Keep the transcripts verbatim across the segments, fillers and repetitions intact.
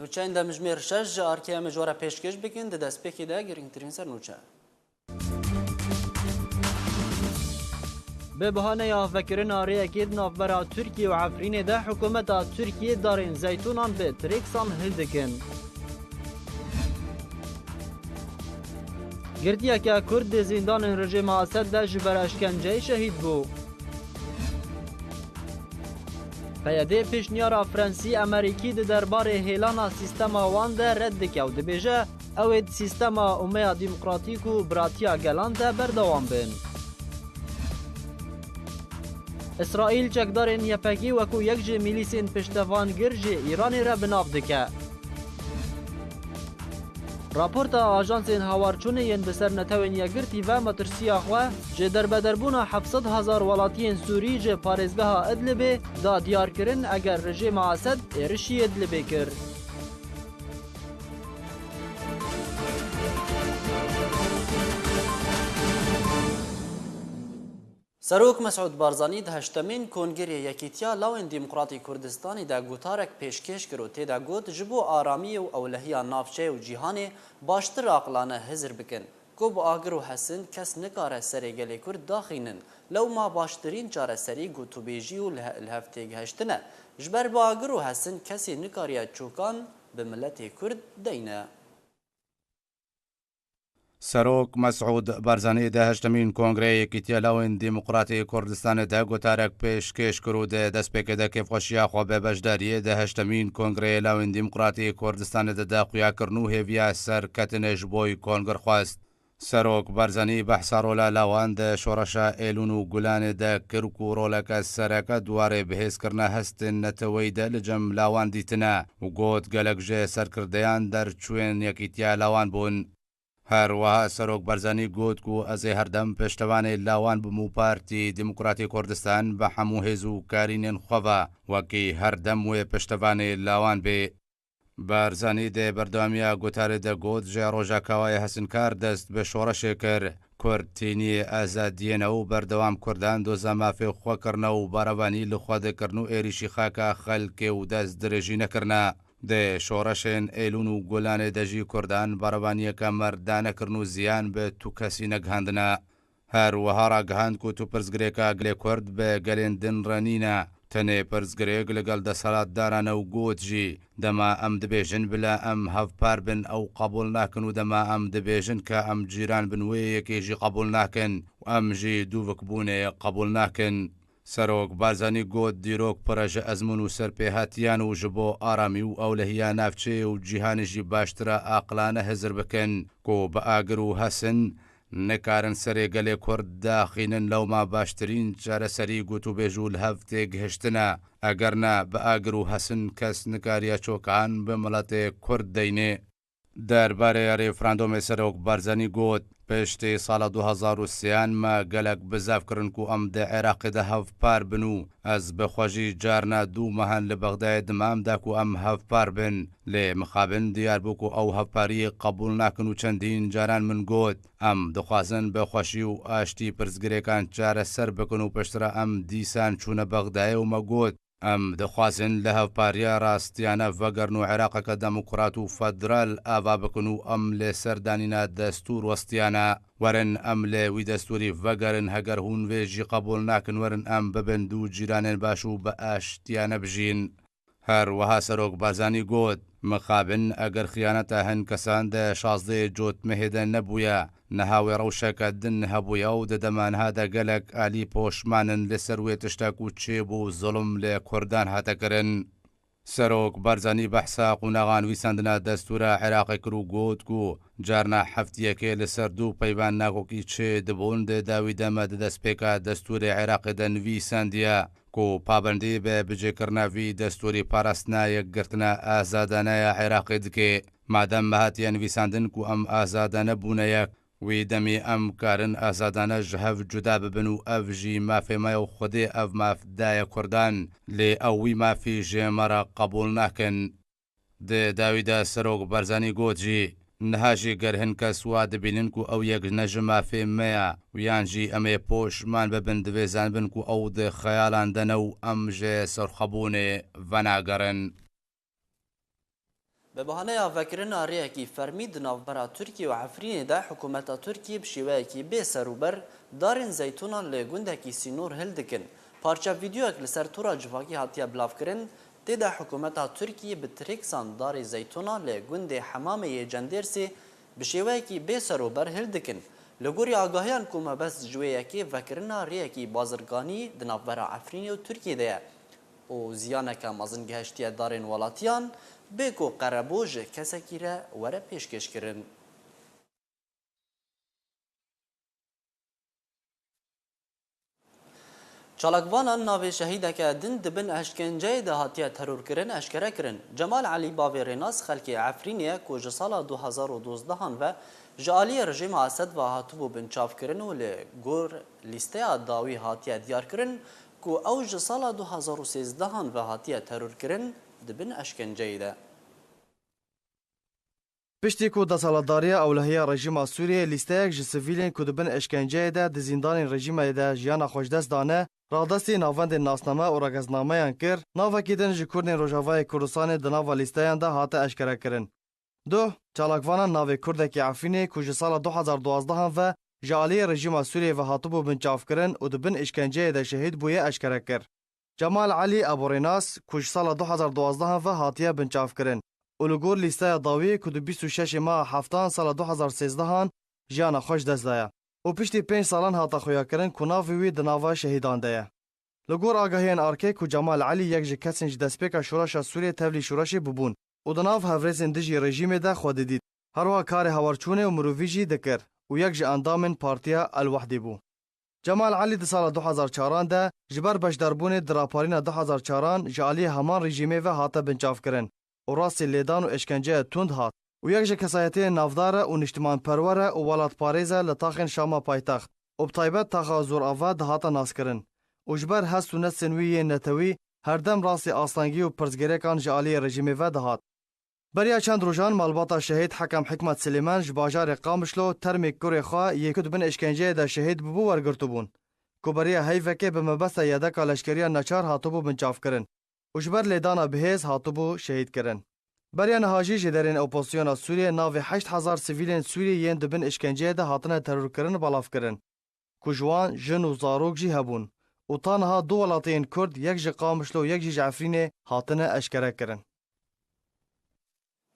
Nûçeyên demjimêr şeş ji arkê em ji we re pêşkêş bikin, di destpêkê de girîngtirîn sernûçe. Bi bahaneya vekirina rêyekê di navbera Tirkiye û Efrînê de hikûmeta Tirkiye darên zeytûnan bi Trêksan hildikin. Girtiyeke Kurd di zîndanên rejîma Esed de ji ber eşkenceyê şehîd bû. P Y D pêşniyara Frensî Emerîkî di derbarê hêlana sîstema wan de red dike û dibêje, ew ê di sîstema umeya demokratîk û biratiya gelan de berdewam bin. Îsraîl çekdarên Y P G wekû yek ji milîsên piştevangir ji Îranê re bi nav dike. Raporta ajansên hawarçûnê yên bi ser Netewên Yekgirtî ve metirsiya xwe ji derbederbûna heft sed hezar welatiyên Sûrî ji parêzgeha Idlibê da diyar kirin, eger rejîma Esed êrişî Idlibê kir. Serok Mesûd Barzanî di heştemîn Kongrê Yekîtiya Lawên Demokratî Kurdistanê de gotarek pêşkêş kir û tê de got, ji bo aramiyê û ewlehiya navçeyê û cîhanê baştir aqilane hizir bikin, ku bi agir û hesin kes nikare serê gelê Kurd daxînin. Lewma baştirîn çareserî gotûbêjî û lihe-, li hev têgihiştin e. Ji ber bi agir û hesin kesê nikariye çokan bi miletê Kurd deyne. Serok Mesûd Barzanî di heştemîn Kongreyê Yekîtiya Lawên Demokratê Kurdistanê de gotarek pêşkêş kir û di destpêkê de kêfxweşiya xwe bi beşdariyê di heştemîn Kongreyê Lawên Demokratê Kurdistanê de da xuyakirin û hêviya serketinê ji bo yî kongir xwest. Serok Barzanî behsa rola lawan di şoreşa Êlûn û Gulanê de kir ku roleke sereke di warê bihêzkirina hestên neteweyî de li cem lawan dîtine û got, gelek ji serkirdeyan derçûyên Yekîtiya Lawan bûn. Her wiha Serok Barzanî got ku ez ê herdem piştevanê lawan bim û Partî Demokratî Kurdistan bi hemû hêz û karînên xwe ve wekî herdem wê piştevanê lawan bê. Barzanî di berdewamiya gotarê de got, ji rojek awayê hesinkar dest bi şoreşê kir. Kurd tîniyê azadiyê ne û berdewam Kurdan doza mafê xwe kirine û berevanî li xwe dikirin û êrîşî xaka xelkê û dest dirêjî nekirine. Di şoreşên Êlûn û Gulanê de jî Kurdan berevaniyeke merdane kirin û ziyan bi tu kesî negihandine. Her wiha ragihand ku tu pirsgirêka gelê Kurd bi gelên din re nîne. Tenê pirsgirêk li gel desthilatdaran e û got jî, dema em dibêjin bila em hevpar bin ew qebûl nakin û dema em dibêjin ka em cîran bin wê yekê jî qebûl nakin û em jî dûvikbûnê qebûl nakin. Serok Barzanî got, dîrok pir e ji ezmûn û serpêhatiyan û ji bo aramî û ewlehiya navçeyê û cîhanê jî baştir e aqilane hizir bikin ku bi agir û hesin nikarin serê gelê Kurd daxînin, lewma baştirîn çareserî gotûbêj û li hev têgihiştin e. Eger ne, bi agir û hesin kes nikariye çokan bi miletê Kurd deynê. Derbarê referandumê Serok Barzanî got, piştî sala du hezar û sêyan me gelek bizav kirin ku em di Iraqê de hevpar bin û ez bi xwe jî carna du mehan li Bexdayê di mam de ku em hevpar bin. Lê mixabin diyar bû ku ew hevpariyê qebûl nakin û çendîn caran min got, em dixwazin bi xweşî û aştî pirsgirêkan çareser bikin û piştre em dîsan çûne Bexdayê û me got, em dixwazin li hevpariya rastiyane vegerin û Iraqeke demokrat û federal ava bikin û em li ser danîna destûr westiyane. Werin em li wî destûrî vegerin, heger hûn vê jî qebûl nakin, werin em bibin du cîranên baş û bi aştiyane bijîn. Her wiha Serok Barzanî got, mixabin eger xiyaneta hin kesan di şazdehê Cotmehê de nebûye, niha wê rewşeke din hebûye û di dema niha de gelek alî poşman in li ser wê tişta ku çêbû zulm li Kurdan hate kirin. Serok Barzanî behsa qonaxa nivîsandina destûra Iraqê kir û got ku carna heftiyekê li ser du peyvan nakokî çêdibûn, di dawî de me di destpêka destûrê Iraqê de nivîsandiye ku pabendî bi bicêkirina vî destûrî parastina yekgirtina azadane ya Iraqê dike. Madem me hatiye nivîsandin ku em azadane bûne yek, wî demî em karin azadane ji hev cuda bibin û ev jî mafê me ye û Xwedê ev maf daye Kurdan, lê ew wî mafî ji me re qebûl nakin. Di dawî de Serok Barzanî got jî, niha jî ger hin kes wa dibînin ku ew yek ne ji mafê me ye û yan jî em ê poşman bibin, divê zanibin ku ew di xeyalan de ne û em ji serxwebûnê venagerin. Bi bahaneya vekirina rêyekî fermî di navbera Tirkiye û Efrînê de, hikûmeta Tirkiyê bi şêweyekî bê serûber darên zeytûnan li gundekî sînor hildikin. Parçe vîdeoyek li ser tora civakî hatiye bilavkirin, tê de hikûmeta Tirkiyê bi trêksan darê zeytûnan li gundê Hemamê yê Cendêrsê bi şêweyekî bê serûber hildikin. Li gorî agahiyan ku mebest ji wê yekê vekirina rêyekî bazirganî di navbera Efrînê û Tirkiyê de ye û ziyaneke mezin gihiştiye darên welatiyan, bê ku qerebû ji kesekî re were pêşkêşkirin. Çalakvanan navê şehîdeke din di bin eşkenceyê de hatiye terorkirin eşkere kirin. Cemal Elî bavê Rênas xelkê Efrînê ye ku ji sala du hazar û dozdehan ve ji aliyê rejîma Esed ve hatibû binçavkirin û li gor lîsteya dawî hatiye diyarkirin ku ew ji sala du hazar û sêzdehan ve hatiye terorkirin, di bin eşkenceyê de. Piştî ku desthilatdariya ewlehiya rejîma Sûriyeyê lîsteyek ji sivîlên ku di bin eşkenceyê de di zîndanên rejîmê de jiyana xwe ji dest dane, radestî navendên nasname û rageznameyan kir, navekî din ji Kurdên Rojavayê Kurdistanê di nava lîsteyan de hate eşkerekirin. Duh, çalakvanan navê Kurdekî Efrînê ku ji sala du hazar duwazdehan ve ji aliyê rejîma Sûriyeyê ve hatibû binçavkirin û di bin îşkenceyê de şehîd bûye eşkere kir. Cemal Elî Ebu Rênas ku ji sala du hazar duwazdehan ve hatiye binçavkirin û li gor lîsteya dawî ku di bîst û şeşê meha heftan sala du hazar sêzdehan jiyana xwe ji dest daye û piştî pênc salan hate xuyakirin ku navê wî di nava şehîdan de ye. Li gor agahiyên arkê ku Cemal Elî yek ji kesên ji destpêka şoreşa Sûriyê tevlî şoreşê bûbûn û di nav hevrêzên dijî rejîmê de xwe didît, herwiha karê hawarçûnê û mirovî jî dikir û yek ji endamên Partiya El Wehdê bû. Cemal Elî di sala du hazar çaran de ji ber beşdarbûnê di raparîna du hazar çaran ji aliyê heman rejîmê ve hate binçavkirin û rastî lêdan û êşkenceya tund hat û yek ji kesayetiyên navdar e û niştimanperwer e û welatparêz e li taxên Şama paytext û bi taybet taxa Zorava dihate naskirin û ji ber hest û nestên wî yên netewî her dem rastî astengî û pirsgirêkan ji aliyê rejîmê ve dihat. Beriya çend rojan malbata şehîd Hekem Hikmet Silêman ji bajarê Qamişlo termê kurê xwe yê ku di bin êşkenceyê de şehîd bûbû wergirtibûn, ku beriya heyvekê bi mebesta yedeka leşkeriya neçar hatibû binçavkirin û ji ber lêdana bihêz hatibû şehîdkirin. Beriya niha jî jêderên opozisyona Sûriyê navê heşt hezar sivîlên Sûrî yên di bin êşkenceyê de hatine terorkirin belav kirin, ku ji wan jin û zarok jî hebûn û ta niha du welatiyên Kurd, yek ji Qamişlo û yek jî ji Efrînê, hatine eşkere kirin.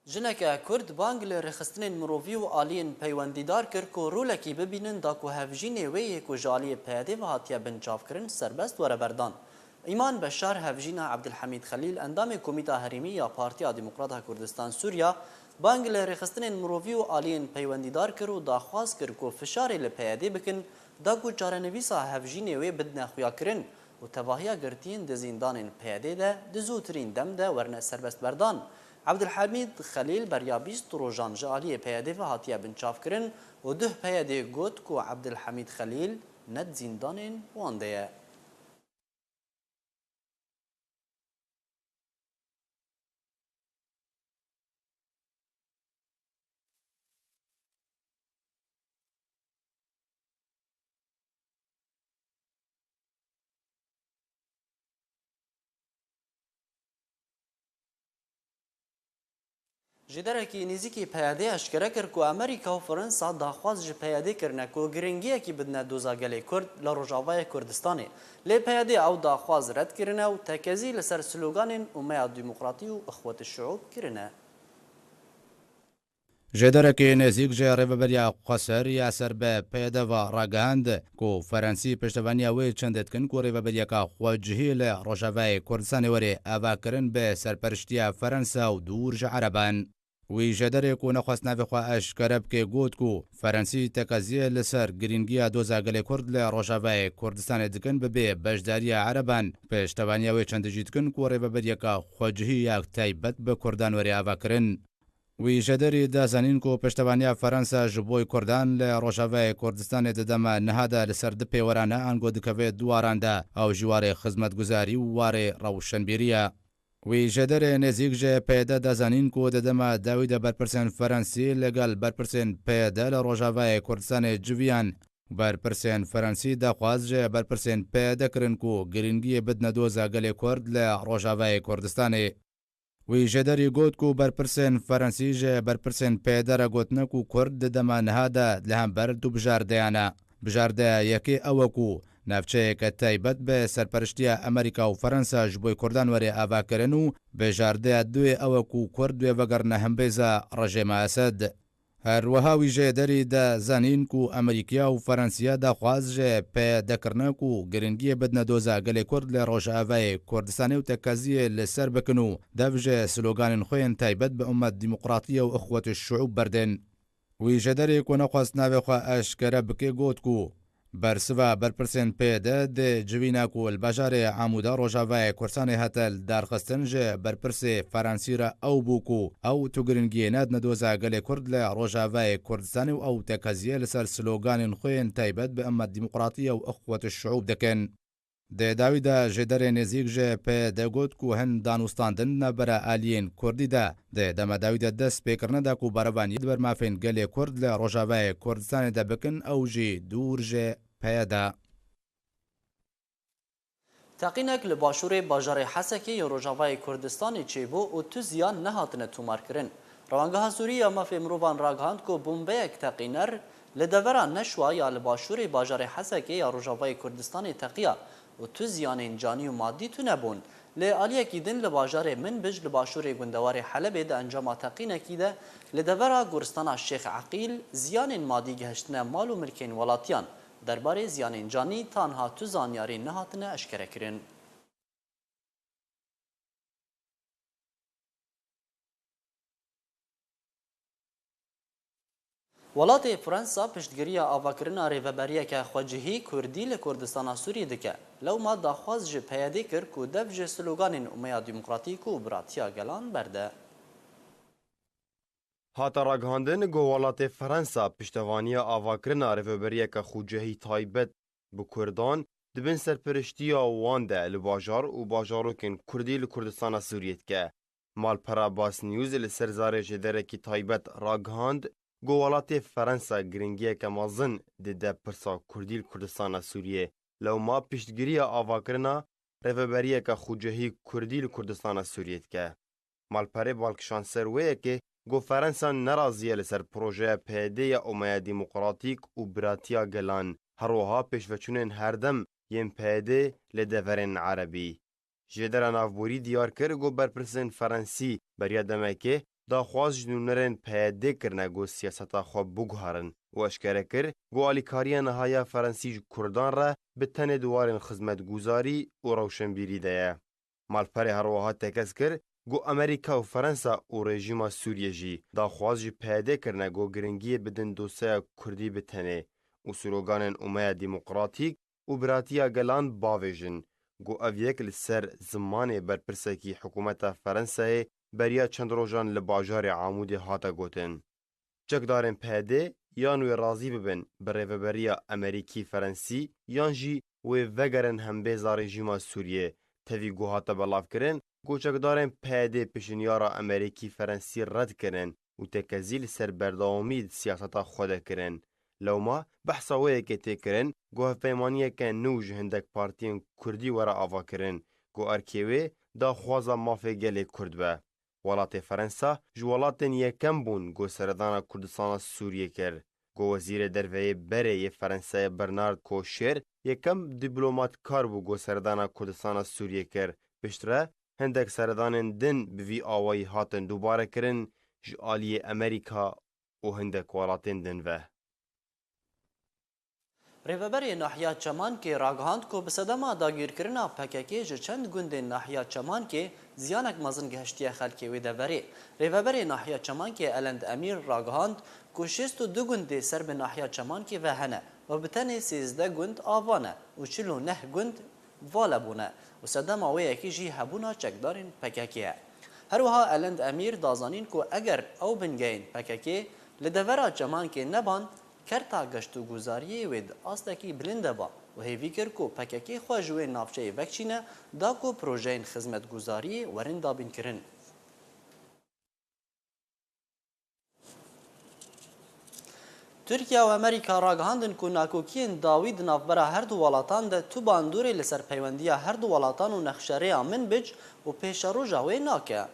Jineke Kurd bang li rêxistinên mirovî û aliyên peywendîdar kir ku rolekî bibînin da ku hevjînê wê yê ku ji aliyê P Y D'ê ve hatiye binçavkirin serbest were berdan. Îman Beşar hevjîna Ebdilhemîd Xelîl, endamê Komîta Herêmî ya Partiya Demokrat a Kurdistan Sûriya, bang li rêxistinên mirovî û aliyên peywendîdar kir û daxwaz kir ku fişarê li P Y D'ê bikin da ku çarenivîsa hevjînê wê bidine xuyakirin û tevahiya girtiyên di zîndanên P Y D'ê de di zûtirîn dem de werine serbestberdan. Ebdilhemîd Xelîl beriya bîst rojan ji aliyê P Y D'ê ve hatiye binçavkirin û duh P Y D'ê got ku Ebdilhemîd Xelîl ne di zîndanên wan de ye. Jêderekî nêzîkî P Y D'ê eşkere kir ku Amerîka û Fransa daxwaz ji P Y D'ê kirine ku giringiyekî bidine doza gelê Kurd li Rojavayê Kurdistanê. Lê P Y D'ê ew daxwaz red kirine û tekezî li ser sloganên Umeya Demokratî û Ixwetişşuûb kirine. Jêderekî nêzîk ji Rêveberiya Xweser ya ser bi P Y D ve ragihand ku Ferensî piştevaniya wê çendê dikin ku rêveberiyeka xwecihî li Rojavayê Kurdistanê were avakirin bi serperiştiya Ferensa û dûr ji Ereban. Wî jêderê ku nexwest navê xwe eşkere bike got ku Ferensî tekeziye li ser girîngiya doza gelê Kurd li Rojavayê Kurdistanê dikin bi bê beşdariya Ereban, piştevaniya wê çendê jî dikin ku rêveberiyeka xwecihî ya taybet bi Kurdan were avakirin. Wî jêderî da zanîn ku piştevaniya Ferensa ji bo Kurdan li Rojavayê Kurdistanê di dema niha de li ser du pêweran e, ango dikeve di waran de, ew jî warê xizmetguzarî û warê rewşenbîrî ye. Wî jêderê nêzîk ji P Y D da zanîn ku di dema dawî de berpirsên Ferensî li gel berpirsên P Y D li Rojavayê Kurdistanê civiyan. Berpirsên Ferensî daxwaz ji berpirsên P Y D kirin ku girîngiyê bidine doza gelê Kurd li Rojavayê Kurdistanê. Wî jêderî got ku berpirsên Ferensî ji berpirsên P Y D re gotine ku Kurd di dema niha de li hember du bijardeyan e. Bijardeya yekê ew e ku navçeyeke taybet bi serperiştiya Amerîka û Ferensa ji bo Kurdan were avakirin û bijardeya duyê ew e ku Kurd wê vegerine hembêza rejêma Esed. Her wiha wî jê derî de zanîn ku Amerîkiya û Ferensiya daxwaz ji P Y D kirine ku giringiyê bidine doza gelê Kurd li Rojavayê Kurdistanê û tekeziyê li ser bikin û dev ji sloganên xwe yên taybet bi ummet, demokratiye û ixwet şuûb berdin. Wî jê derê ku nexwest navê xwe eşkere bike got ku bersiva berpirsên P Y D di civîna ku li bajarê Amûda Rojavayê Kurdistanê hate li darxistin ji berpirsê Ferensî re ew bû ku ew tu giringiyê nedine doza gelê Kurd li Rojavayê Kurdistanê û ew tekeziye li ser sloganên xwe yên taybet bi ummet, demokratiye û ixwet şuûb dikin. Di dawî de jêderê nêzîk ji P Y D got ku hin danûstandin di navbera aliyên Kurdî de di dema dawî de dest pê kirine de ku berevaniyê di ber mafên gelê Kurd li Rojavayê Kurdistanê de bikin, ew jî dûr ji P Y D. Teqînek li başûrê bajarê Hesekê yê Rojavayê Kurdistanê çêbû û tu ziyan nehatine tomarkirin. Rewangeha Sûrî ya Mafê Mirovan ragihand ku bombeyek teqîner li devera Neşwa ya li başûrê bajarê Hesekê ya Rojavayê Kurdistanê teqiya û tu ziyanên canî û madî tune bûn. Lê aliyekî din li bajarê Minbij li başûrê gundewarê Helebê di encama teqînekî de li devera goristana Şêx Eqîl ziyanên madî gihiştine mal û milkên welatiyan. Derbarê ziyanên canî tanha tu zanyarî nehatine eşkerekirin. Welatê Fransa piştgiriya avakirina rêveberiyeke xwecihî Kurdî li Kurdistana Sûriyê dike. Lewma daxwaz ji P Y D kir ku dev ji sloganên Umeya Demokratîk û Biratiya Gelan berde. Hate ragihandin ku welatê Fransa piştevaniya avakirina rêveberiyeke xucehî taybet bi Kurdan di bin serperiştiya wan de li bajar û bajarokên Kurdî li Kurdistana Sûriyê dike. Malpera Bas News li ser zarê jêderekî taybet ragihand ku welatê Fransa giringiyeke mezin dide pirsa Kurdî li Kurdistana Sûriyê, lewma piştgiriya avakirina rêveberiyeke xucehî Kurdî li Kurdistana Sûriyê dike. Malperê bal kişand ser wê yekê, got Ferensa nerazî ye li ser projeya P Y D ya Omeya Demokratîk û Biratiya Gelan, her wiha pêşveçûnên herdem yên P Y D li deverên erebî. Jêdera navborî diyar kir, got berpirsên Ferensî beriya demekê daxwaz ji nûnerên P Y D kirine, got siyaseta xwe biguherin û eşkere kir, got alîkariya niha ya Ferensî ji Kurdan re bi tenê di warên xizmetguzarî û rewşenbîrî de ye. Malperê her wiha tekez kir, got Amerîka û Ferensa û rejîma Sûriyê jî daxwaz ji P Y D kirine, got giringiyê bidin dosyaya Kurdî bi tenê û sloganên Umeya Demokratîk û Biratiya Gelan bavêjin, got ev yek li ser zimanê berpirsekî hikûmeta Ferensayê beriya çend rojan li bajarê Amûdê hate gotin. Çekdarên P Y D yan wê razî bibin bi rêveberiya Amerîkî Ferensî yan jî wê vegerin hembêza rejîma Sûriyê. Tevî ku hate belavkirin, ku çekdarên P Y D pêşinyara Amerîkî Ferensî red kirin û tekezî li ser berdewamî di siyaseta xwe de kirin. Lewma behsa wê yekê tê kirin, ku hevpeymaniyeke nû ji hindek partiyên Kurdî were avakirin, ku erkê wê daxwaza mafê gelê Kurd be. Welatê Ferensa ji welatên yekem bûn ku seredana Kurdistana Sûriyê kir. Ku Wezîrê Derveyê berê yê Ferensayê Bernard Kosher yekem dîplomatkar bû ku seredana Kurdistana Sûriyê kir. Piştre hindek seredanên din bi vî awayî hatin dubare kirin ji aliyê Amerîka û hindek welatên din ve. Rêveberê Nahiya Çemankê ragihand ku bi sedema dagîrkirina P K K ji çend gundên Nahiya Çemankê ziyanek mezin gihiştiye xelkê wê deverê. Rêveberê Nahiya Çemankê Elend Emîr ragihand ku şêst û du gundê ser bi Nahiya Çemankê ve hene û bi tenê sêzdeh gund ava ne û çil û neh gund vale bûne û sedema wê yekê jî hebûna çekdarên P K K ye. Her wiha Elend Emîr da zanîn ku eger ew bingehên P K K li devera Çemankê neban, kerta geştûguzariyê wê di astekî bilind de ba û hêvî kir ku P K K xwe ji wê navçeyê vekişîne, da ku projeyên xizmetguzariyê werin dabînkirin. Tirkiye û Amerîka ragihandin ku nakokiyên dawî di navbera her du welatan de tu bandorê li ser peywendiya her du welatan û nexşerêya Minbic û pêşeroja wê nake.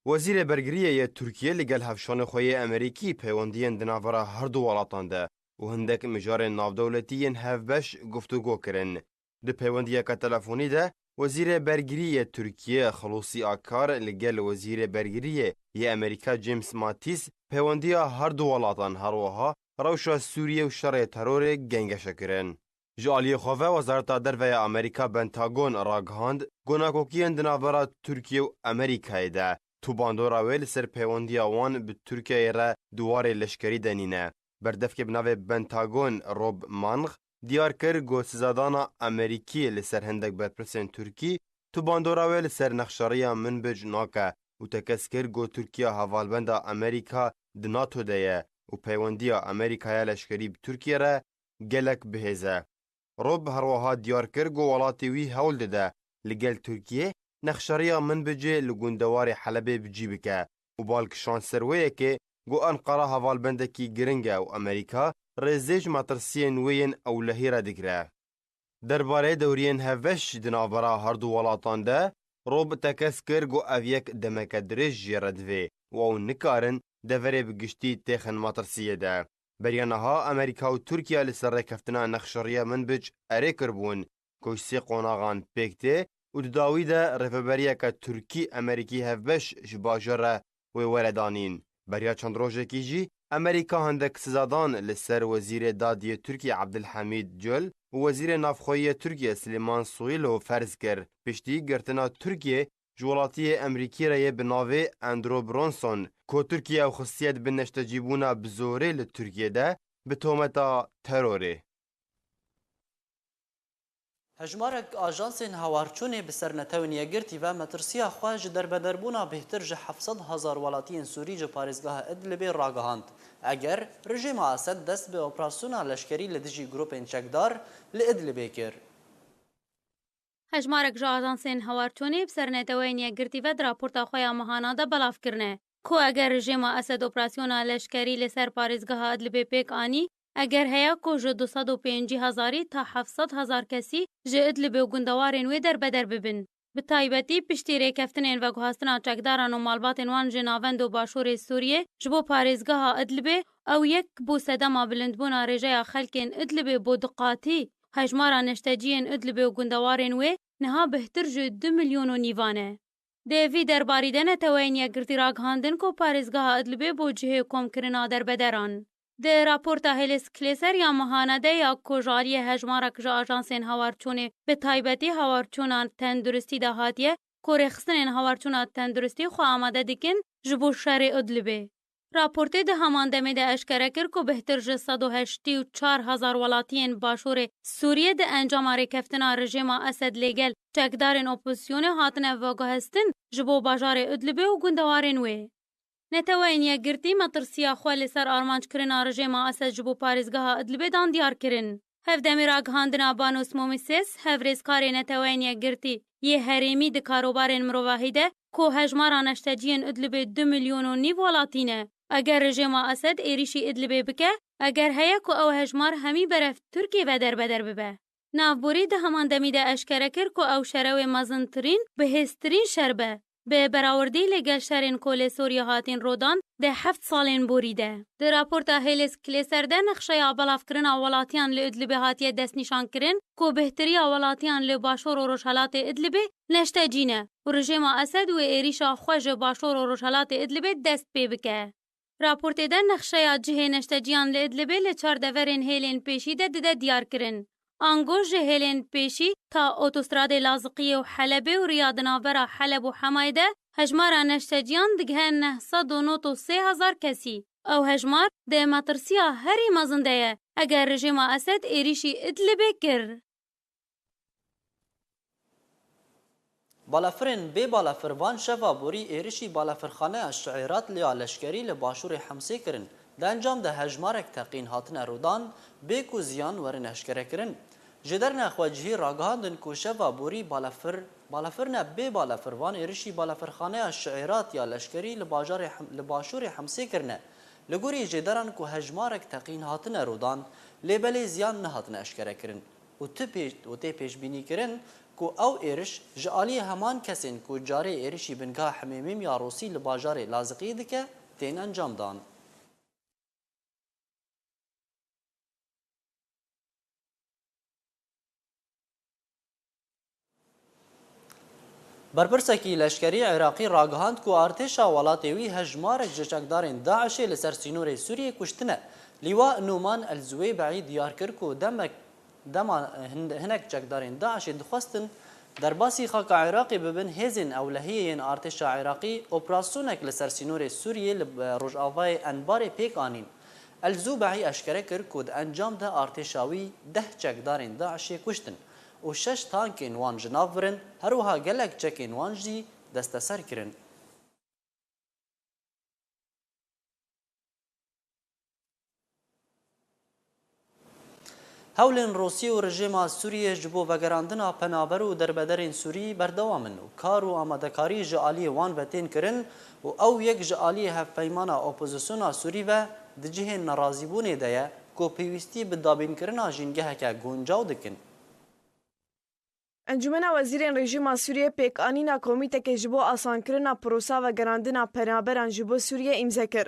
Wezîrê Bergiriyê yê Tirkiyê li gel hevşanê xwe yê Amerîkî peywendiyên di navbera her du welatan de û hindek mijarên navdewletî yên hevbeş guftûgo kirin. Di peywendiyeke telefonî de Wezîrê Bergirî yê Tirkiyê Xulûsî Akar li gel Wezîrê Bergiriyê yê Amerîka James Mattis peywendîya her du welatan, her wiha rewşa Sûriyê û şerê terorê gengeşe kirin. Ji aliyê xwe ve Wezareta Derve ya Amerîka Pentagon ragihand ku nakokiyên di navbera Tirkiye û Amerîkayê de tu bandora wê li ser peywendiya wan bi Tirkiyeyê re di warê leşkerî de nîne. Berdevkê bi navê Pentagon Rob Mann diyar kir ku sizadana Amerîkî li ser hindek berpirsên Tirkî tu bandora wê li ser nexşeriya Minbic nake û tekez kir ku Tirkiye hevalbenda Amerîka di NATO de ye û peywendiya Amerîkaya leşkerî bi Tirkiye re gelek bihêz e. Rob her wiha diyar kir ku welatê wî hewl dide li gel Tirkiyê nexşeriya Minbicê li gundewarê Helebê bi cî bike û bal kişand ser wê yekê ku Enqera hevalbendekî giring e û Amerîka rêzê ji metirsiyên wê yên ewlehî re digire. Derbarê dewriyên hevbeş di navbera her du welatan de Rob tekez kir ku ev yek demeke dirêj jê re divê û ew nikarin deverê bi giştî têxin metirsiyê de. Beriya niha Amerîka û Tirkiye li ser rêkeftina nexşeriya Minbic erê kiribûn, ku ji sê qonaxan pêk tê û di dawî de rêveberiyeke Tirkî-Amerîkî hevbeş ji bajêr re wê were danîn. Beriya çend rojekî jî Amerîka hindek sizadan li ser Wezîrê Dadiyê Tirkiyê Abdulhamid Gül û Wezîrê Navxweyî yê Tirkiyê Silêman Soylu ferz kir, piştî girtina Tirkiyê ji welatiyê Amerîkî re yê bi navê Andrew Bronson, ku Tirkiye ew xistiye di bin neştecîbûna bi zorê li Tirkiyê de bi tometa terorê. Hejmarek ajansên hawarçûnê bi ser Netewên Yekgirtî ve metirsiya xwe ji derbederbûna bêhtir ji heft sed hezar welatiyên Sûrî ji parêzgeha Idlibê ragihand, eger rejîma Esed dest bi operasyona leşkerî li dijî grûpên çekdar li Idlibê kir. Hejmarek ji ajansên hawarçûnê bi ser Neteweyên Yekgirtî ve di raporta xwe ya mehana de belav kirine, ku eger rejîma Esed operasyona leşkerî li ser parêzgeha Idlibê pêk anî, eger heye ku ji du sed û pêncî hezarî ta heft sed hezar kesî ji Idlibê û gundewarên wê derbeder bibin. Bi taybetî piştî rêkeftinên veguhastina çekdaran û malbatên wan ji navend û başûrê Sûriyê ji bo parêzgeha Idlibê, ew yek bû sedema bilindbûna rêjeya xelkên Idlibê bo du qatî. Hejmara neşteciyên Idlibê û gundewarên wê niha bihtir ji du milyon û nîvan e. Di vî derbarî de Neteweyên Yekgirtî ragihandin ku parêzgeha Idlibê bo cihê komkirina derbederan. Di raporta Hêlês Klêser ya mehane de ya ku ji aliyê hejmarek ji ajansên hawarçûnê, bi taybetî hawarçûna tenduristî de hatiye, ku rêxistinên hawarçûna tenduristî xwe amade dikin ji bo şerê Idlibê. Raportê di heman demê de eşkere kir ku bihtir ji sed û heştê û çar hezar welatiyên başûrê Sûriyê di encama rêkeftina rejîma Esed lê gel çekdarên opozisyonê hatine veguhestin ji bo bajarê Idlibê û gundewarên wê. Neteweyên Yekgirtî metirsiya xwe li ser armanckirina rejîma Esed ji bo parêzgeha Idlibê dan diyar kirin. Hevdemê ragihandina Banos Momises, hevrêzkarê Neteweyên Yekgirtî yê herêmî di karobarên mirovahî de, ku hejmara neşteciyên Idlibê du milyon û nîv welatî ne. Eger rejîma Esed êrîşî Idlibê bike, eger heye ku ew hejmar hemî berev Tirkiyê ve derbeder bibe. Navborî di heman demî de eşkere kir ku ew şere wê mezintirîn, bihêztirîn şer be, bi berawrdî li gel şerên ku li Sûriyê hatin rodan di heft salên borî de. Di raporta Hêlês Klêser de nexşeya belavkirina welatiyan li Idlibê hatiye destnîşankirin ku bêhtiriya welatiyan li başûr û rojhelatê Idlibê neştecî ne û rejîma Esed wê êrîşa xwe ji başûr û rojhelatê Idlibê dest pê bike. Raportê de nexşeya cihê neşteciyan li Idlibê li çar deverên hêlên pêşî de dide diyar kirin. Ango ji hêlên pêşî ta otostradê Laziqiyê û Helebê û riya di navbera Heleb û Hemayê de hejmara neşteciyan digihe neh sed û nod û sê hezar kesî. Ew hejmar di metirsiya herî mezin de ye, eger rejîma Esed êrîşî Idlibê kir. Balafirên bê balafirvan şeva borî êrişî balafirxaneya Şiîrat ya leşkerî li başûrê Hemsê kirin. Di encam de hejmarek teqîn hatine rûdan, bê ku ziyan werin eşkerekirin. Ji derna xwecihî ragihandin ku şeva borî balafir, balafir ne bê balafirvan êrişî balafirxaneya Şiîrat ya leşkerî li bajarê Hem-, li başûrê Hemsê kirine. Li gorî jêderan ku hejmarek teqîn hatine rûdan, lê belê ziyan nehatine eşkerekirin. û ti pêş-, û tê pêşbînîkirin ku ew êriş ji aliyê heman kesên ku carê êrişî bingeha hemêmîm ya Rûsî li bajarê Laziqiyê dike, tên encamdan. Berpirsekî leşkerî Iraqî ragihand ku artêşa welatê wî hejmarek ji çekdarên DAIŞê li ser sînorê Sûriyê kuştine. Lîwa Nûman El Zuwêbeî diyar kir ku demek, dema hin-, hinek çekdarên DAIŞê dixwestin derbasî xaka Iraqê bibin, hêzên ewlehiyê yên artêşa Iraqî operasyonek li ser sînorê Sûriyê li, e, rojavayê Enbarê pêk anîn. El Zubeî eşkere kir ku di encam de artêşa wî deh çekdarên DAIŞê kuştin û şeş tankên wan ji nav birin, her wiha gelek çekên wan jî desteser kirin. Hewlên Rûsî û rejîma Sûriyê ji bo vegerandina penaber û derbederên Sûrî berdewam in û kar û amadekarî ji aliyê wan ve tên kirin û ew yek ji aliyê hevpeymana opozisyona Sûrî ve di cihên nerazîbûnê de ye ku pêwîstî bi dabînkirina jîngeheke guncaw dikin. Encûmena Wezîrên Rejîma Sûriyê pêkanîna komîtekê ji bo asankirina prosa vegerandina penaberan ji bo Sûriyê îmze kir.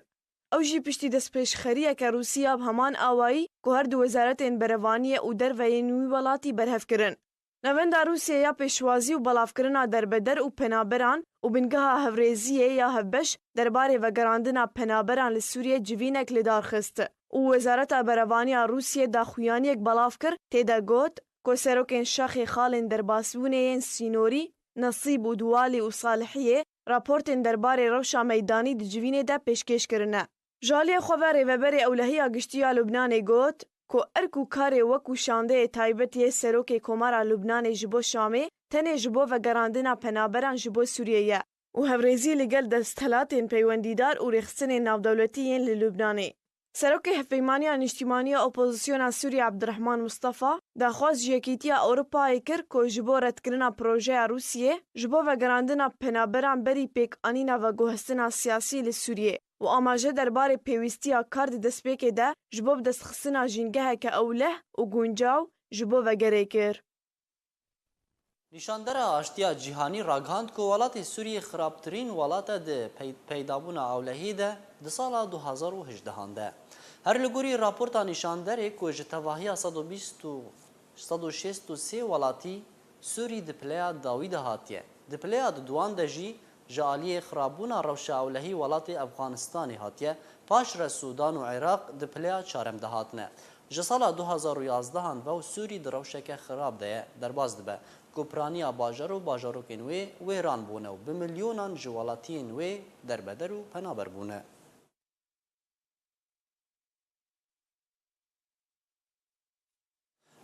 Ew jî piştî destpêşxeriyeke Rûsî ya bi heman awayî ku her du wezaretên berevaniyê û derve yên wî welatî berhev kirin. Navenda Rûsiyê ya pêşwazî û belavkirina derbeder û penaberan û bingeha hevrêziyê ya hevbeş derbarê vegerandina penaberan li Sûriyê civînek li dar xist û Wezareta Berevaniya Rûsiyê daxuyaniyek belav kir, tê de got ku serokên şaxê xalên derbasbûnê yên sînorî, Nesîb û Duwalî û Salihiyê, raportên derbarê rewşa meydanî di civînê de pêşkêş kirine. Ji aliyê xwe ve Rêveberê Ewlehiya Giştî ya Lubnanê got ku erk û karê wekû şandeyê taybet yê Serokê Komara Lubnanê ji bo Şamê tenê ji bo vegerandina penaberan ji bo Sûriyê ye û hevrêzî li gel desthilatên peywendîdar û rêxistinên navdewletî yên li Lubnanê. Serokê Hevpeymaniya Niştimanî ya Opozisyona Sûriyê Abdurrahman Mustafa daxwaz ji Yekîtiya Ewropayê kir ku ji bo redkirina projeya Rûsiyê ji bo vegerandina penaberan berî pêkanîna veguhestina siyasî li Sûriyê û amaje derbarê pêwîstiya kar di destpêkê de ji bo bidestxistina jîngeheke ewleh û guncaw ji bo vegerê kir. Nîşandera Aştiya Cîhanî ragihand ku welatê Sûriyê xirabtirîn welat e di pey-, peydabûna ewlehiyê de di sala du hazar û hejdehan de. Her li gorî raporta nîşanderê ku ji tevahiya sed û bîst û sed û şêst û sê welatî Sûrî di pileya dawî de hatiye. Di pileya diduan de jî ji aliyê xirabûna rewşa ewlehî welatê Efxanistanê hatiye, paşre Sûdan û Iraq di pileya çarem de hatine. Ji sala du hazar û yazdehan ve û Sûrî di rewşeke xirab de ye, derbas dibe ku piraniya bajar û bajarokên wê wêran bûne û bi milyonan ji welatiyên wê derbeder û penaber bûne.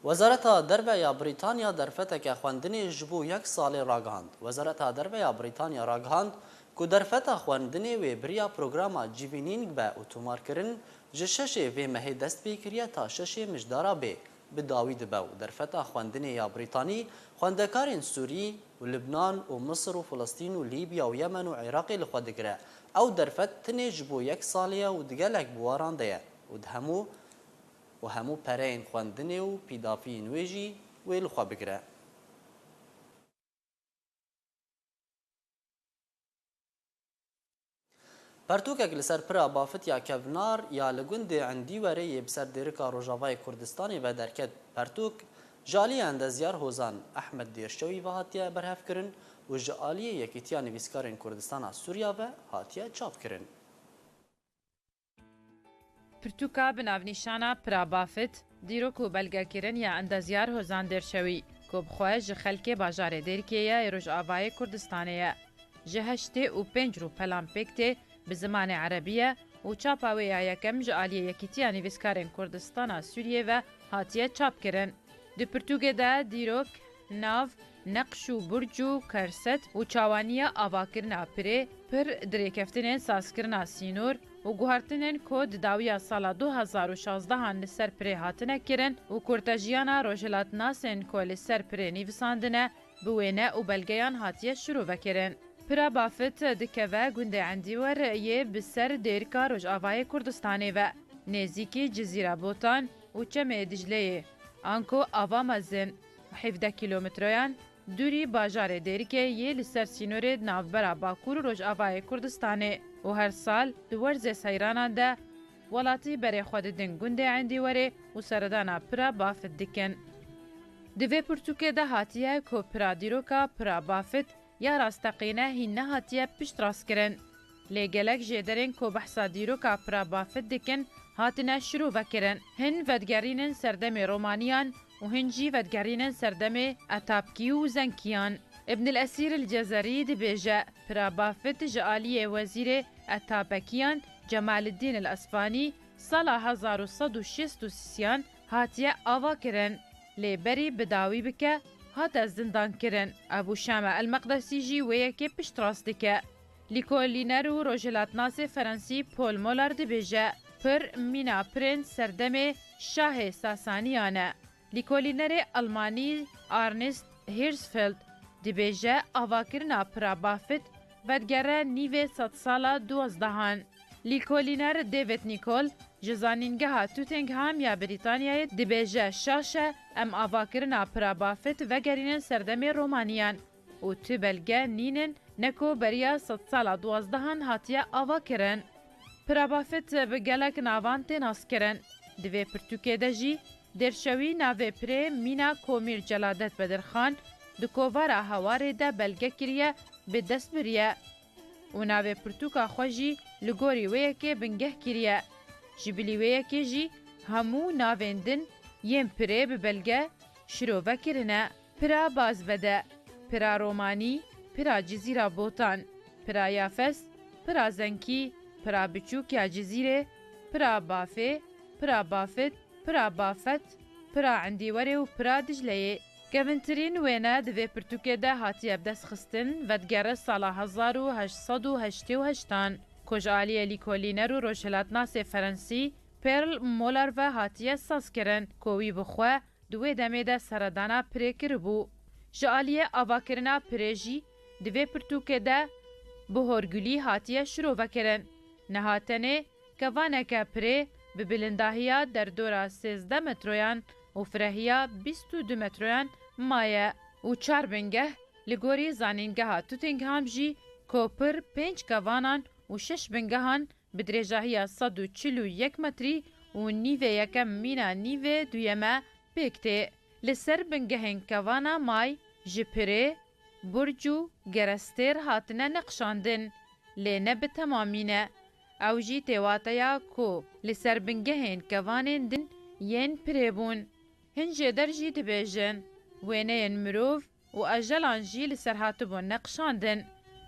Wezareta Derve ya Brîtanya derfeteke xwendinê ji bo yek salê ragihand. Wezareta Derve ya Brîtanya ragihand ku derfeta xwendinê wê bi riya programa civînîn be û tomarkirin ji şeşê vê mehê dest pê kiriye ta şeşê mijdara bê, bi dawî dibe û derfeta xwendinê ya Brîtanî xwendekarên Sûrî û Libnan û Misir û Filistîn û Lîbya û Yemen û Iraqê li xwe digire. Ew derfet tinê ji bo yek salê ye û di gelek biwaran de ye û di hemû û hemû pereyên xwendinê û pîdafiyên wê jî wê li xwe bigire. Pertûkek li ser pira bafit ya kevnar ya li gundê Endîwerê yê bi ser dêrika Rojavayê Kurdistanê ve derket. Pertûk ji alî endezyar Hozan Ehmed Dêrşewî ve hatiye berhevkirin û ji aliyê Yekîtiya Nivîskarên Kurdistana Sûriya ve hatiye çapkirin. Pirtûka bi navnîşana Pira Bafit, dîrok û belgekirin ya endezyar Hozan Dêrşewî, ku bi xwe ji xelkê bajarê Dêrikê ye ê Rojavayê Kurdistanê ye. Ji heştê û pênc rûpelan pêk tê, bi zimanê erebî ye û çapa wê ya yekem ji aliyê Yekîtiya Nivîskarên Kurdistana Sûriyê ve hatiye çapkirin. Di pirtûkê de dîrok, nav, neqş û burc û kerset û çawaniya avakirina pirê, pir, dirêkeftinên sazkirina sînor û guhertinên ku di dawiya sala du hazar û şazdehan li ser pirê hatine kirin û kurtejiyana rojhilatnasên ku li ser pirê nivîsandine, bi wêne û belgeyan hatiye şirovekirin. Pira Bafit dikeve gundê Endîwer yê bi ser dêrika Rojavayê Kurdistanê ve, nêzîkî Cizîra Botan û Çemê Dicleyê, anku ava mezin û hevdeh kîlometreyan dûrî bajarê Dêrikê yê li ser sînorê di navbera Bakur û Rojavayê Kurdistanê û her sal di werzê seyranan de welatî berê xwe didin gundê Endîwerê û seredana pira Bafit dikin. Di vê pirtûkê de hatiye ku pira dîroka pira Bafit ya rasteqîne hîn nehatiye piştrastkirin. Lê gelek jêderên ku behsa dîroka pira Bafit dikin, hatine şirovekirin. Hin vedigerînin serdemê Romaniyan û hin jî vedigerînin serdemê Etapkî û Zenkiyan. Ibn el Esîr el Cezerî dibêje, pira Bafit ji aliyê wezîrê Etapekiyan Cemaliddin el Esfanî sala hezar û sed û şêst û sisiyan hatiye avakirin, lê berî bi dawî bike, hate zindankirin. Ebû Şame El Meqdesî jî wê yekê piştrast dike. Lîkolîner û rojhilatnasê Ferensî Paul Moller dibêje, pir mîna pirên serdemê şahê Sasaniyan e. Lîkolînerê Almanî Ernst Hirschfeld dibêje, avakirina pira Bafit vedigere nîvê sedsala duwazdehan. Lîkolîner David Nicol ji Zanîngeha Tütingham ya Brîtanyayê dibêje, şaş e em avakirina pira Bafit vegerînin serdemê Romaniyan û tu belge nînin ne ku beriya sedsala duwazdehan hatiye avakirin. Pira Bafit bi gelek navan tê naskirin. Di vê pirtûkê de jî Dêrşewî navê pirê mîna Komîr Celadet Bedirxan di kovara Hewarê de belge kiriye, bi dest biriye û navê pirtûka xwe jî li gorî wê yekê bingeh kiriye. Ji bilî wê yekê jî hemû navên din yên pirê bi belge şirove kirine. Pira Bazbede, pira Romanî, pira Cizîra Botan, pira Yafes, pira Zenkî, pira Biçûk ya Cizîrê, pira Bafê, pira Bafit, pira Bafet, pira Endîwerê û pira Dicleyê. Kevintirîn wêne di vê pirtûkê de hatiye bi dest xistin, vedigere sala hezar û heşt sed û heştê û heştan, ku ji aliyê lîkolîner û rojhilatnasê Ferensî Perl Moller ve hatiye sazkirin, ku wî bi xwe di wê demê de seredana pirê kiribû. Ji aliyê avakirina pirê jî di vê pirtûkê de bi horgulî hatiye şirovekirin. Niha tenê kevaneke pirê bi bilindahiya derdora sêzdeh metroyan û firehiya bîst û du metroyan maye û çar bingeh li gorî Zanîngeha Tütingham jî ku pir pênc kevanan û şeş bingehan bi dirêjahiya sed û çil û yek metrî û nîvê yekem mîna nîvê duyeme pêk tê. Li ser bingehên kevana may ji pirê, burc û gerestêr hatine neqşandin, lê ne bi temamî ne. Ew jî tê wateya ku li ser bingehên kevanên din yên pirê bûn. Hin jêder jî dibêjin, wêneyên mirov û ejelan jî li ser hatibûn neqşandin.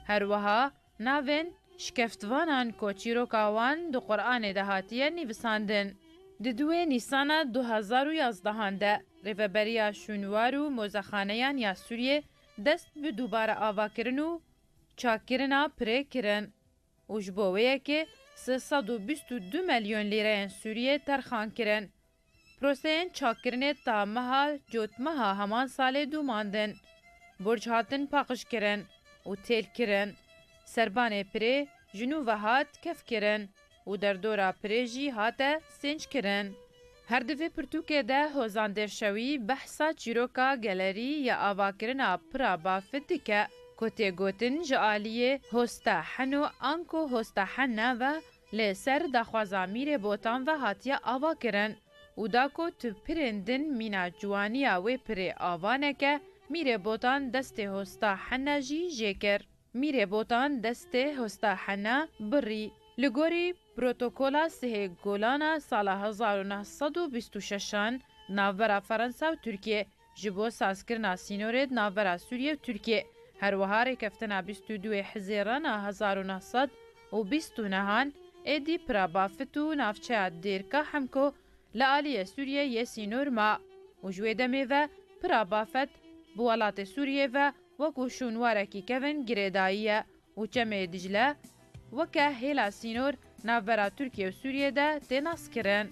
Her wiha navên şikeftvanan ku çîroka wan di Quranê de hatiye nivîsandin. Di duwê Nîsana du hezar û yazdehan de Rêveberiya Şûnwar û Mozexaneyan ya Sûriyê dest bi dubare avakirin û çakkirina pirê kirin û ji bo wê yekê sê sed û bîst û du milyon lîreyên Sûriyê terxan kirin. Proseyên çakkirinê ta meha Cotmeha heman salê dûmandin. Burc hatin paqijkirin û têlkirin. Serbanê pirê ji nû ve hat kevkirin û derdora pirê jî hate sênckirin. Her di vê pirtûkê de Hozan Dêrşewî behsa çîroka gelerî ya avakirina pira Bafit dike, ku tê gotin ji aliyê Hosta Heno anku Hosta Hena ve li ser daxwaza Mîrê Botan ve hatiye avakirin û da ku tu pirên din mîna ciwaniya wê pirê ava neke, Mîrê Botan destê Hosta Hena jî jê kir. Mîrê Botan destê Hosta Hena birî. Li gorî protokola sihê Golana sala hezar û neh sed û bîst û şeşan navbera Fransa û Tirkiyê ji bo sazkirina sînorê di navbera Sûriyê û Tirkiyê, her wiha rêkeftina bîst û duwê Hizêrana hezar û neh sed û bîst û nehan êdî pira Bafit û navçeya Dêrka Hemko li aliyê Sûriyê yê sînor ma û ji wê demê ve pira Bafet bi welatê Sûriyê ve wekû şûnwarekî kevin girêdayî ye û Çemê Dicle weke hêla sînor navbera Tirkiye û Sûriyê de tê naskirin.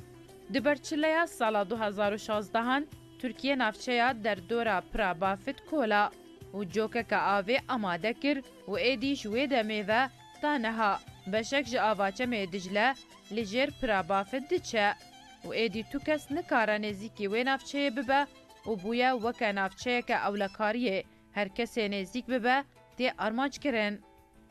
Di ber çileya sala du hezar û şazdehan Tirkiye navçeya derdora pira Bafit kola û cokeke avê amade kir û êdî ji wê demê ve ta niha beşek ji ava Çemê Dicle li jêr pira Bafit diçe û êdî tu kes nikare nêzîkî wê navçeyê bibe û bûye weke navçeyeke ewlekariyê her kesê nêzîk bibe tê armanckirin.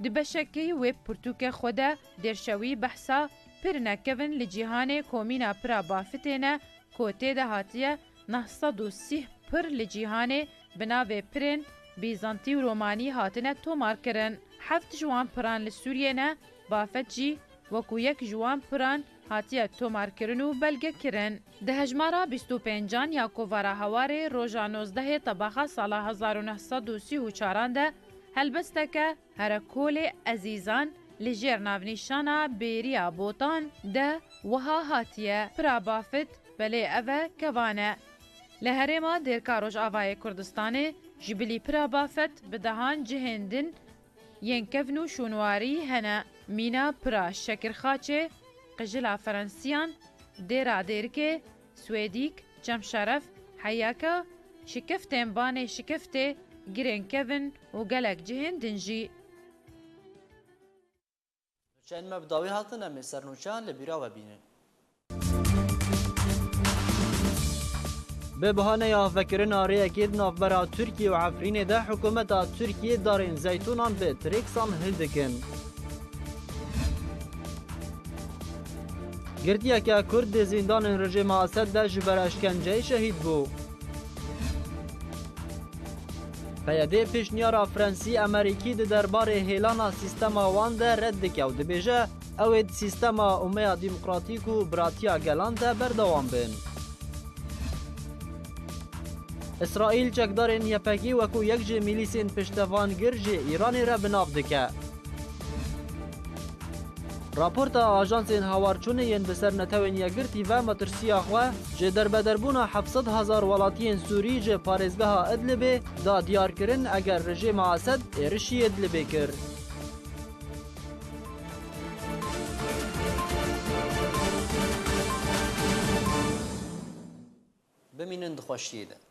Di beşekî wê pirtûkê xwe de Dêrşewî behsa pirine kevin li cîhanê komîna pira bafitê ne ku tê de hatiye neh sed û sîh pir li cîhanê bi navê pirên Bîzantî û Romanî hatine tomarkirin. Heft ji wan piran li Sûriyê ne, bafet jî wekû yek ji wan piran hatiye tomarkirin û belgekirin. Di hejmara bîst û pêncan ya kovara Hawarê roja nozdehê tebaxa sala hezar û neh sed û sî û çaran de helbesteke Herekolê Ezîzan li jêr navnîşana Bêriya Botan de wiha hatiye pira bafit, belê ev e kevan e. Li herêma Dêrka Rojavayê Kurdistanê ji bilî pira bafet bi dehan cihên din yên kevn û şûnwarî hene. Mîna pira Şekirxaçê, Qijila Ferensiyan, Dêra Dêrikê, Swêdîk, Çemşeref, Heyaka, şikeftên Banê Şikeftê, Girên Kevin û gelek cihên din jî. Nûçeyên me bi dawî hatin, em ê ser nûçeyan li bîra we bînin. Bi bahaneya vekirina rêyekê di navbera Tirkiye û Efrînê de, hikûmeta Tirkiye darên zeytûnan bi Trêksan hildikin. Girtiyeke Kurd di zîndanên rejîma Esed de ji ber eşkenceyê şehîd bû. P Y D pêşniyara Frensî Emerîkî di derbarê hêlana sîstema wan de red dike û dibêje, ew ê di sîstema umeya demokratîk û biratiya gelan de berdewam bin. Îsraîl çekdarên Y P G wekû yek ji milîsên piştevangir ji Îranê re bi nav dike. Raporta Ajansên Hawarçûnê yên bi ser Netewên Yekgirtî ve metirsiya xwe ji derbederbûna heft sed hezar welatiyên Sûrî ji parêzgeha Idlibê da diyar kirin, eger rejîma Esed êrişî Idlibê kir. Bimînin di xweşiyê de.